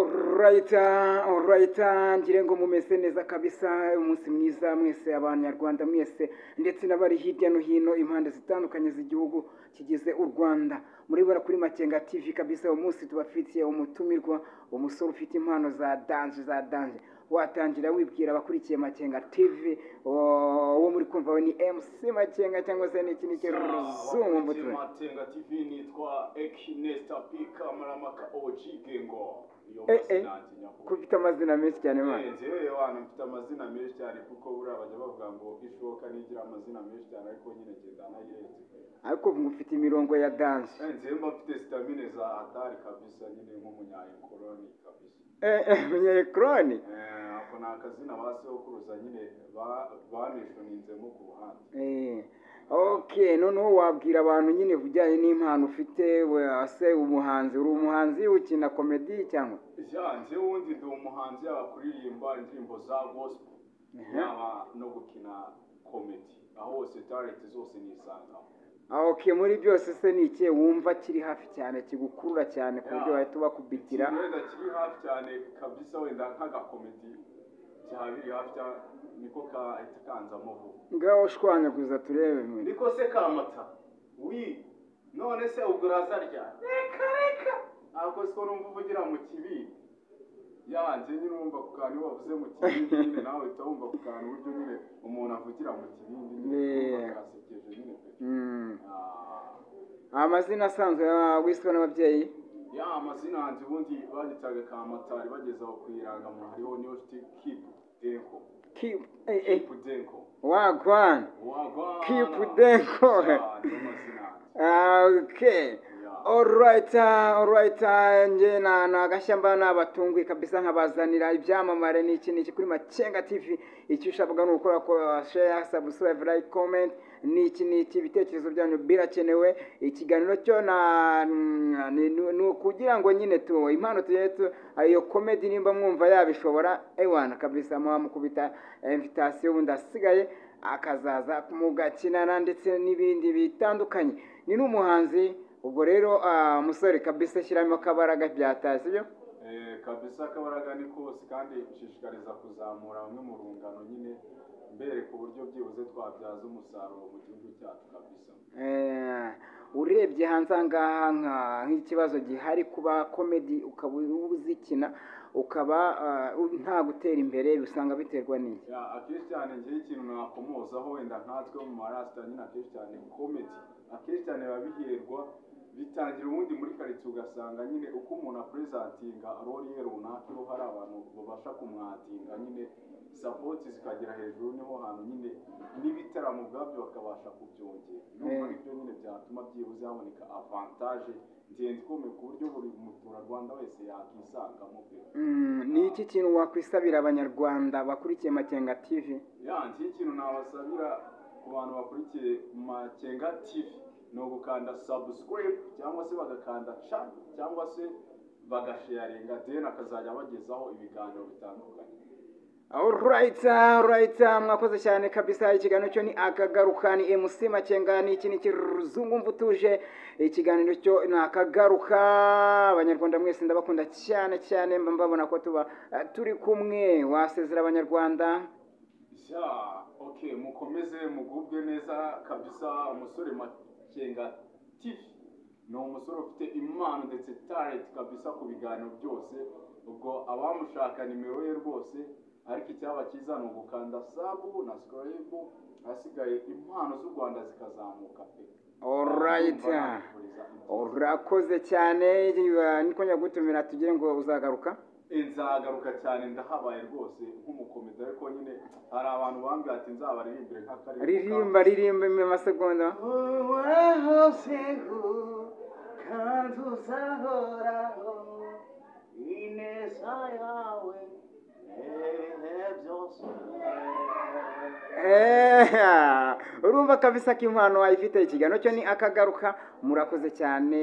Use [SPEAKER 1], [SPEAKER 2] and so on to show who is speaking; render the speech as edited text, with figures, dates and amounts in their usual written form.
[SPEAKER 1] Alright, alright, ngire ngo mumeze neza kabisa. Umunsi mwiza mwese Abanyarwanda mwese, ndetse n'abari hirya no hino impande zitandukanye z'igihugu kigize u Rwanda. Muribona kuri Makenga TV kabisa. Umunsi tubafitiye umutumirwa, umusore ufite impano za danger, za danger. Watangira wibwira abakurikiye Makenga TV. Uwo muri kumva we ni MC Makenga, cyangwa se ni iki ni Ruzungu mutwe.
[SPEAKER 2] Matenga TV, nitwa Ekinesta P Kamaramaka OG Gengo. Niyo mazina yanjye nyakuri.
[SPEAKER 1] Ko ufite amazina menshi cyane, man?
[SPEAKER 2] Njyewe wana mfite amazina menshi cyane, kuko buriya bajya bavuga ngo ishoka nigira amazina menshi cyane, ariko nyine ngenda nayirenze.
[SPEAKER 1] Ariko ngo ufite imirongo ya danger.
[SPEAKER 2] Njyewe mba mfite stamina za hatari kabisa, nyine nk'umunyaekoroni kabisa.
[SPEAKER 1] Umunyaekoroni?
[SPEAKER 2] Ako ni akazina ba sokuruza nyine banishoninzemo ku ruhande.
[SPEAKER 1] Okay, noneho wabwira abantu nyine ibijyanye n'impano ufite. Se umuhanzi, uri umuhanzi ukina comedy cyangwa?
[SPEAKER 2] Ya, njyewe ubundi ndi umuhanzi, yaba kuririmba indirimbo za gospel, yaba no gukina comedy, aho hose talent zose nisangamo.
[SPEAKER 1] Ah, okay, muri byose se ni ikihe wumva kiri hafi cyane, kigukurura cyane ku buryo wahita ubakubitira?
[SPEAKER 2] Ikintu wenda kiri hafi cyane kabisa, wenda nk'agacomedy byaba biri hafi cyane, niko kahita kanzamo vuba.
[SPEAKER 1] Ngaho shwanyaguza turebe mwe.
[SPEAKER 2] Niko se Kamata wi, none se ubwo urazarya? Reka reka, ako siko numva uvugira mu kibindi yanjye nyine. Urumva ku kantu iyo bavuze mu kibindi nyine, nawe uhita wumva ku kantu uburyo nyine umuntu avugira mu kibindi nyine, urumva kasekeje nyine pe. Ah.
[SPEAKER 1] Amazina asanzwe wiswe n'ababyeyi?
[SPEAKER 2] Ya, amazina yanjye ubundi banyitaga Kamatari, bageze aho ku irangamuntu hariho niyo Keep Denko.
[SPEAKER 1] Keep, eh, eh.
[SPEAKER 2] Keep Denko.
[SPEAKER 1] Wagwan.
[SPEAKER 2] Wagwan.
[SPEAKER 1] Keep Denko.
[SPEAKER 2] Ya, niyo mazina yanjye.
[SPEAKER 1] Ah, okay.
[SPEAKER 2] Ya.
[SPEAKER 1] Alright, alright, nje na agashyamba nabatunguye kabisa, nkabazanira ibyamamare n'iki n'iki kuri Makenga TV. Icyo ushabwa ni ukora ko share, subscribe, like, comment n'iki n'iki. Ibitekerezo byanyu birakenewe. Ikiganiro cyo na ni ukugira ngo nyine tu impano tugiye tu iyo comedy, nimba mwumva yabishobora, ewana kabisa muhamukubita invitation, ubundi asigaye akazaza mugakinana ndetse n'ibindi bitandukanye. Ni n'umuhanzi. Ubwo rero musore kabisa, shyiramo akabaraga, byataye, sibyo?
[SPEAKER 2] Kabisa akabaraga ni kose, kandi nshishikariza kuzamura bamwe mu rungano nyine, mbereka uburyo byibuze twabyaza umusaruro mu gihugu cyacu kabisa.
[SPEAKER 1] Urebye hanze aha ngaha, nk'ikibazo gihari kuba comedy ukaba uzikina, ukaba nta gutera imbere, usanga biterwa n'iki?
[SPEAKER 2] Ya, akenshi cyane ngewe ikintu nakomozaho, wenda nkatwe mu marasita nyine, akenshi cyane comedy akenshi cyane biba biherwa, bitangira ubundi muri karitsiye, ugasanga nyine uko umuntu apresentinga role ye runaka, iyo hari abantu babasha kumwadinga nyine, support zikagera hejuru, niho hantu nyine n'ibitaramo ubwabyo bakabasha kubyongera. Numva ibyo nyine byatuma byibuze haboneka avantage ndende ikomeye, ku buryo buri muturarwanda wese yakisangamo pe.
[SPEAKER 1] Ni iki kintu wakwisabira Abanyarwanda bakurikiye Makenga TV?
[SPEAKER 2] Ya, njye ikintu nabasabira ku bantu bakurikiye Makenga TV ni ugukanda subscribe, cyangwa se bagakanda channel, cyangwa se bagasharinga, then akazajya bagezaho ibiganiro bitandukanye.
[SPEAKER 1] Alright, alright, mwakoze cyane kabisa. Ikiganiro cyo ni Akagaruka, ni MC Makenga, ni iki ni Kiruzungu mvutuje. Ikiganiro cyo ni Akagaruka. Abanyarwanda mwese ndabakunda cyane cyane, mba mbabona ko tuba turi kumwe. Wasezera Abanyarwanda?
[SPEAKER 2] Ya, okay, mukomeze mugubwe neza kabisa. Umusore Makenga TV ni umusore ufite impano ndetse talent kabisa ku biganiro byose. Ubwo abamushaka nimero ye rwose, ariko icyaba cyiza ni ugukanda sub na subscribe, ahasigaye impano z'u Rwanda zikazamuka pe.
[SPEAKER 1] Alright.
[SPEAKER 2] Ndumva nabifuriza ibyiza.
[SPEAKER 1] Urakoze cyane, niko gutumira tugire ngo uzagaruka.
[SPEAKER 2] Nzagaruka cyane, ndahabaye rwose nk'umucomedy, ariko nyine hari abantu bambwira ati nzabaririmbire nk'akaririmbo.
[SPEAKER 1] Ririmba, ririmba amasegonda.
[SPEAKER 3] Wahozeho kandi uzahoraho, ineza yawe ibihe byose.
[SPEAKER 1] Urumva kabisa ko impano wayifite. Ikiganiro cyo ni Akagaruka, murakoze cyane.